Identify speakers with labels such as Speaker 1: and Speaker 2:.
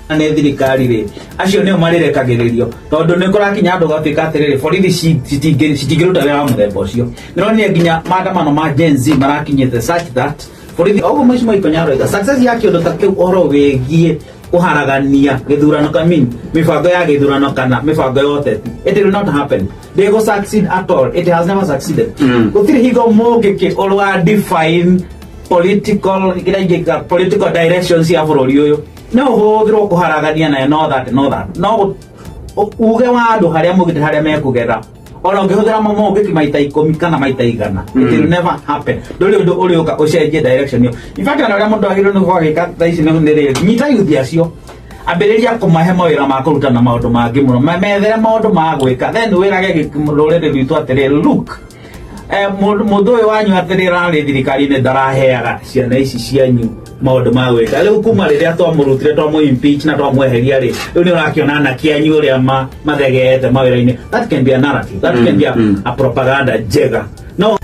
Speaker 1: Nĩ thirikari rĩ, acio nĩo marĩrekagĩrĩrio, tondũ nĩ kũrakinya andũ gatuĩka atĩrĩrĩ, borithi citingĩruta wĩra wa mũthemba ũcio. Nĩronire nginya maandamano ma Gen Z marakinyĩte such that borithi oguo mheshimiwa Ikonya aroiga success ya kĩũndũ ta kĩu, ũhoro wĩgiĩ kũharagania gĩthurano, I mean, mĩbango ya gĩthurano kana mĩbango ya ũteti, it will not happen. They go succeed at all? It has never succeeded. Gũtirĩ hingo mũngĩkĩ ũrwa define political, kĩrĩa ingĩka political directions cia bũrũri ũyũ no ũhũthĩrwo kũharagania nayo. No that no that no uge wa andũ harĩa mũgĩte harĩa mekũgera, ona ũngĩhũthĩra mũngĩki maita 10 kana maita 100, it will never happen. Ndũrĩ ũndũ ũrĩũka ũcenjie direction ĩyo. In fact, ona ũrĩa mũndũ agĩrĩirwo nĩ gũkorwo agĩka thaa ici nĩ rĩrĩ: nyita yuthi acio, ambĩrĩria kũmahe mawĩra ma kũruta na maũndũ mangĩ mũno, methere maũndũ ma gwĩka, then wĩrage rũrĩrĩ rwitũ atĩrĩ, "Look, mũndũ ũyũ wanyu atĩrĩ rarĩ thirikari-inĩ ndaraheaga ciana ici cianyu maũndũ ma gwĩka. Rĩu kuma rĩrĩa twamũrutire, twamũ impeach na twamweheria rĩ, rĩu nĩ ũrakĩona anake anyu ũrĩa mathegeete mawĩra-inĩ." That can be a narrative, that can be a propaganda njega no.